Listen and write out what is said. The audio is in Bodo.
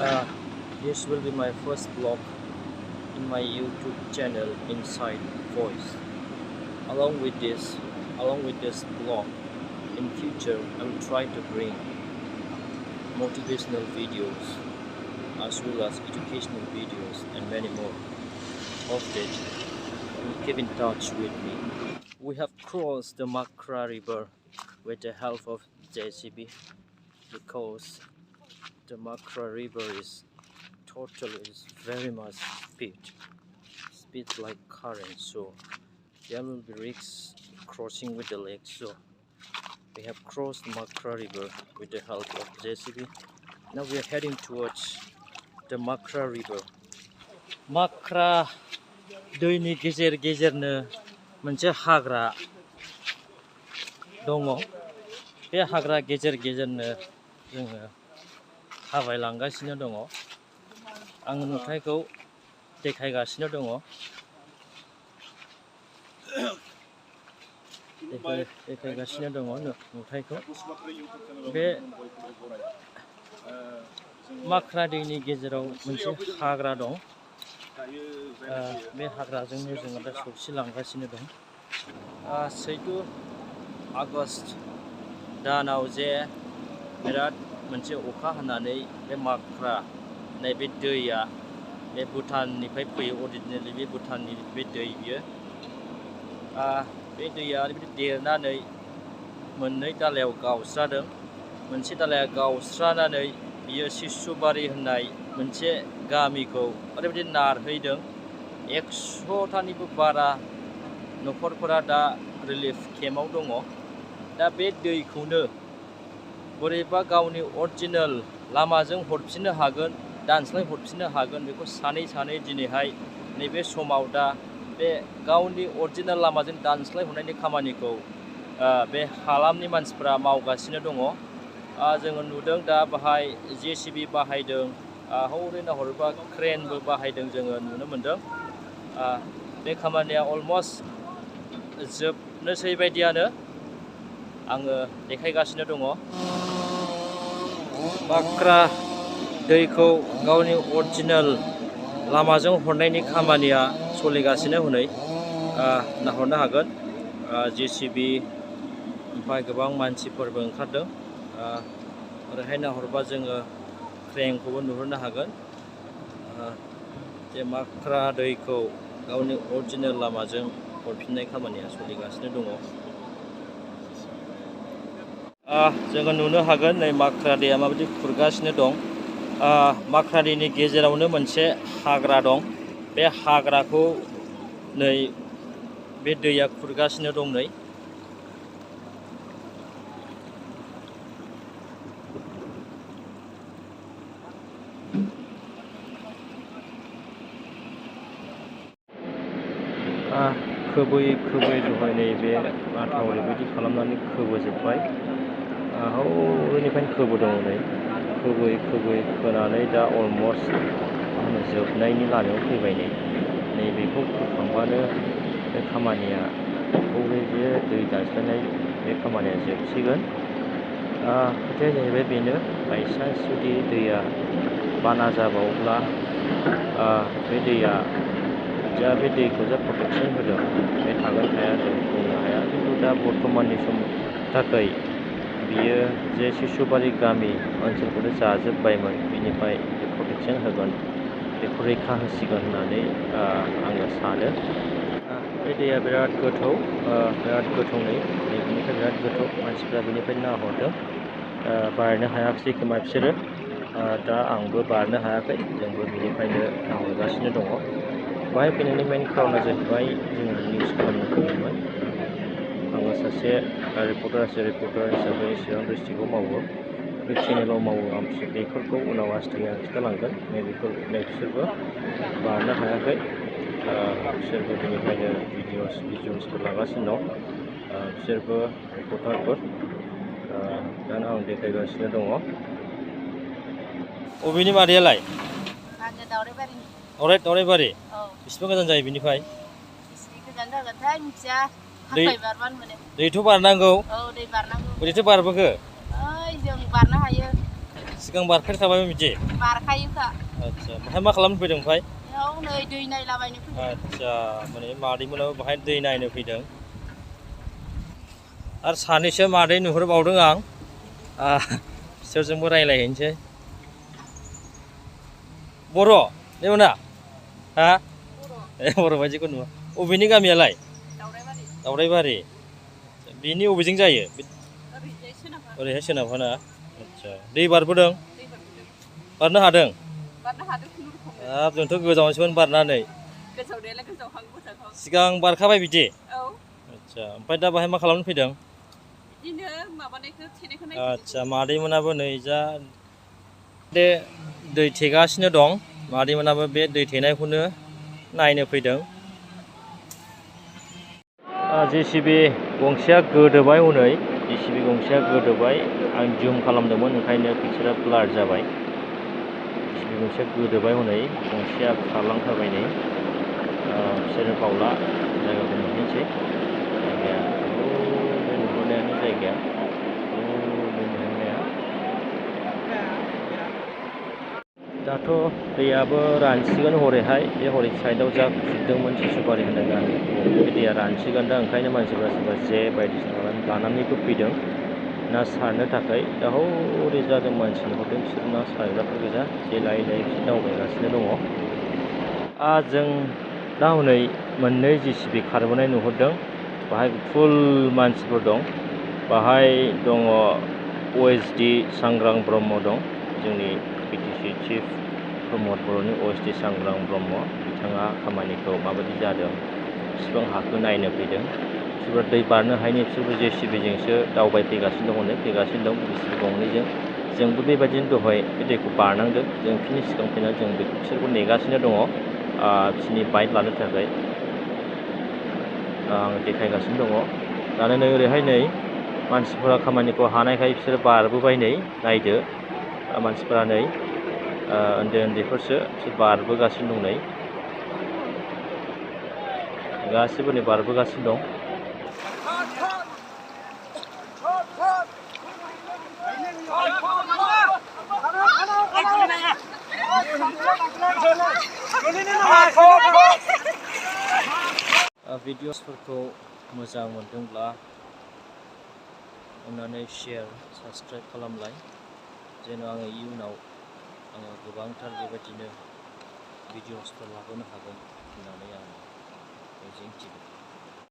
This will be my first vlog in my YouTube channel Inside Voice. Along with this vlog, in future I will try to bring motivational videos as well as educational videos and many more. Of it, keep in touch with me. We have crossed the Macra river with the help of JCB because the Macra river is very much speed like current, so there will be risks crossing with the lake. So we have crossed the Macra river with the help of JCB. Now we are heading towards the Macra river. Macra दैनि गेजेर गेजेरनो मोनसे हाग्रा दङ। बे हाग्रा गेजेर गेजेरनो जोङो थाबायलांगासिनो दङ। आं नुथायखौ देखायगासिनो दङ। देखायगासिनो दङ नुथायखौ। बे माख्रा दैनि गेजेराव मोनसे हाग्रा दं। बे हाग्राजोंनो जोङो दा सौसिलांगासिनो दं। 14 आगस्ट दानाव जे बिराद मोनसे अखा हानानै बे माख्रा नैबे दैया बे भुटाननिफ्राय फैयो। अरिजिनेलि बे भुटाननि बे दै बियो। बे दैया ओरैबायदि देरनानै मोननै दालायाव गावस्रादों। मोनसे दालाया गावस्रानानै बियो शिशुबारि होननाय मोनसे गामिखौ ओरैबायदि नारहैदों। 100थानिबो बारा न'खरफोरा दा रिलिफ केम्पआव दङ। दा बे दैखौनो बोरैबा गावनि अरिजिनेल लामाजों हरफिननो हागोन, दानस्लाय हरफिननो हागोन, बेखौ सानै दिनैहाय नैबे समाव दा बे गावनि अरिजिनेल लामाजों दानस्लाय हरनायनि खामानिखौ बे हालामनि मानसिफ्रा मावगासिनो दङ। जोङो नुदों दा बाहाय JCB बाहायदों, हौरै नाहरोबा क्रेनबो बाहायदों, जोङो नुनो मोनदों। बे खामानिया अलमस्ट जोबनोसै बायदियानो आङो देखायगासिनो दङ। माख्रा दैखौ गावनि अरिजिनेल लामाजों हरनायनि खामानिया सोलिगासिनो हनै नाहरनो हागोन। JCB ओमफ्राय गोबां मानसिफोरबो ओंखारदों। ओरैहाय नाहरबा जोङो क्रेनखौबो नुहुरनो हागोन। जे माख्रा दैखौ गावनि अरिजिनेल लामाजों हरफिननाय खामानिया सोलिगासिनो दङ। जोङो नुनो हागोन नै माख्रा दैया माबायदि खुरगासिनो दं। माख्रा दैनि गेजेरावनो मोनसे हाग्रा दं। बे हाग्राखौ नै बे दैया खुरगासिनो दं नै। खोबै दहाय नैबे माथावरि बायदि खालामनानै खोबोजोब्बाय। हौरैनिफ्रायनो खोबोदों नै। खोबै खोनानै दा अलमस्ट जोबनायनि लामायाव फैबाय नै। नैबेखौ खोखांबानो बे खामानिया हौरै जे दै दानस्लायनाय बे खामानिया जोबसिगोन। खोथाया जाहैबाय बेनो, बायसान्स जुदि दैया बाना जाबावब्ला बे दैया बे दैखौ प्रटेकसन होदों बे थागोन थाया जों बुंनो हाया। खिन्थु दा बर्थमाननि थाखाय बियो जे शिशुबारि गामि ओनसोलखौनो जाजोब्बायमोन, बिनिफ्राय प्रटेकसन होगोन, बेखौ रैखा होसिगोन होननानै आङो सानो। बे दैया बिराद गोथौ नै, बेनिफ्राय बिराद गोथौ। मानसिफ्रा बेनिफ्राय नाहरदों। बारनो हायाखिसै खोमा बिसोरो। दा आंबो बारनो हायाखै, जोंबो बेनिफ्रायनो नाहरगासिनो दङ। बाहाय फैनायनि मेन खार'ना जाहैबाय जोङो निउस खालामनो फैदोंमोन। आङो सासे रिपर्टार हिसाबै चिरां डिस्ट्रिक्टआव मावो, बे चेनेलाव मावो। आं बेफोरखौ उनाव आस्थे आं खिन्थालांगोन। बिसोरबो बारनो हायाखै। बिसोरबो बेनिफ्रायनो भिडिअ'सफोर लागासिनो दं। बिसोरबो रिपर्टारफोर। दाना आं देखायगासिनो दङ। अबेनि मादैयालाय? आङो दावराइबारिनि। दावराइबारि? औ। बेसेबां गोजान जायो बिनिफ्राय? बेसे गोजान जागोनथाय मिथिया। थाबाय बारबानो मोनो। दैथ' बारनांगौ? औ, दै बारनांगौ। बोरैथो बारबोखो? ओइ जों बारनो हायो। सिगां बारखायखाबाय बिदि बारखायोखा आदसा ओमफ्राय मा खालामनो फैदों ओमफ्राय बेयाव नै दै नायलाबायनो फैदों आदसा माने मादैमोनाबो बाहाय दै नायनो फैदों आरो सानैसो मादै नुहुरबावदों आं बिसोरजोंबो रायज्लायहैनोसै बर' नेमोना हा बर' बायदिखौ नुवा अबेनि गामियालाय दावरायबारि बेनि अबेजों जायो ओरैहाय सोनाबहाना आदसा दै बारबोदों बारनो हादों हाब जोंथ' गोजावसोमोन बारनानै सिगां बारखाबाय बिदि आदसा ओमफ्राय दा बाहाय मा खालामनो फैदों आदसा मादैमोनाबो नै जा बे दै थेगासिनो दं मादैमोनाबो बे दै थेनायखौनो नायनो फैदों जेसिबि गंसेया गोदोबाय हनै जेसिबि गंसेया गोदोबाय आं जुम खालामदोंमोन ओंखायनो पिक्सारा ब्लार जाबाय जेसिबि गंसेया गोदोबाय हनै गंसेया खारलांथारबाय नै बिसोरो बावला जायगाखौ नुहैनोसै जायगाया बे नुहुरनायानो जायगाया दाथ' दैयाबो रानसिगोन हरैहाय बे हरै साइडआव जा खुरदोंमोन सिसुबारि होननाय गामि बे दैया रानसिगोन दा ओंखायनो मानसिफ्रा सोरबा जे बायदिसिना लानानैबो फैदों ना सारनो थाखाय दा हरै जादों मानसि नुहुरदों बिसोर ना सारग्राफोर गोजा जे लायै लायै बिसोर दावबायगासिनो दङ जों दा हनै मोननै जेसिबि खारबोनाय नुहुरदों बाहाय फुल मानसिफोर दं बाहाय दङ OSD सांग्रां ब्रह्म दं जोंनि BTC चिफ प्रमद बर'नि OSD सांग्रां ब्रह्म बिथाङा खामानिखौ माबायदि जादों बिसिबां हाखौ नायनो फैदों बिसोरबो दै बारनो हायिनि बिसोरबो जेसिबिजोंसो दावबायफैगासिनो दं फैगासिनो दं जेसिबि गंनैजों जोंबो बेबायदिनो दहाय बे दैखौ बारनांदों जों फिनि सिगां फैनानै जों बिसोरखौ नेगासिनो दङ बिसोरनि बाइक लानो थाखाय आं देखायगासिनो दङ दानो नै ओरैहाय नै मानसिफोरा खामानिखौ हानायखाय बिसोरो बारबोबाय नै नायदो मानसिफोरा नै उन्दै उन्दैफोरसो बिसोर बारबोगासिनो दं नै गासिबो नै बारबोगासिनो दं भिडिअसफोरखौ मोजां मोनदोंब्ला अन्नानै शेयार साबस्क्राइब खालामलाय जेन' आङो इयुनाव गोबांथार बेबायदिनो भिडिअसफोर लाबोनो हागोन होननानै आं मिजिंथिबाय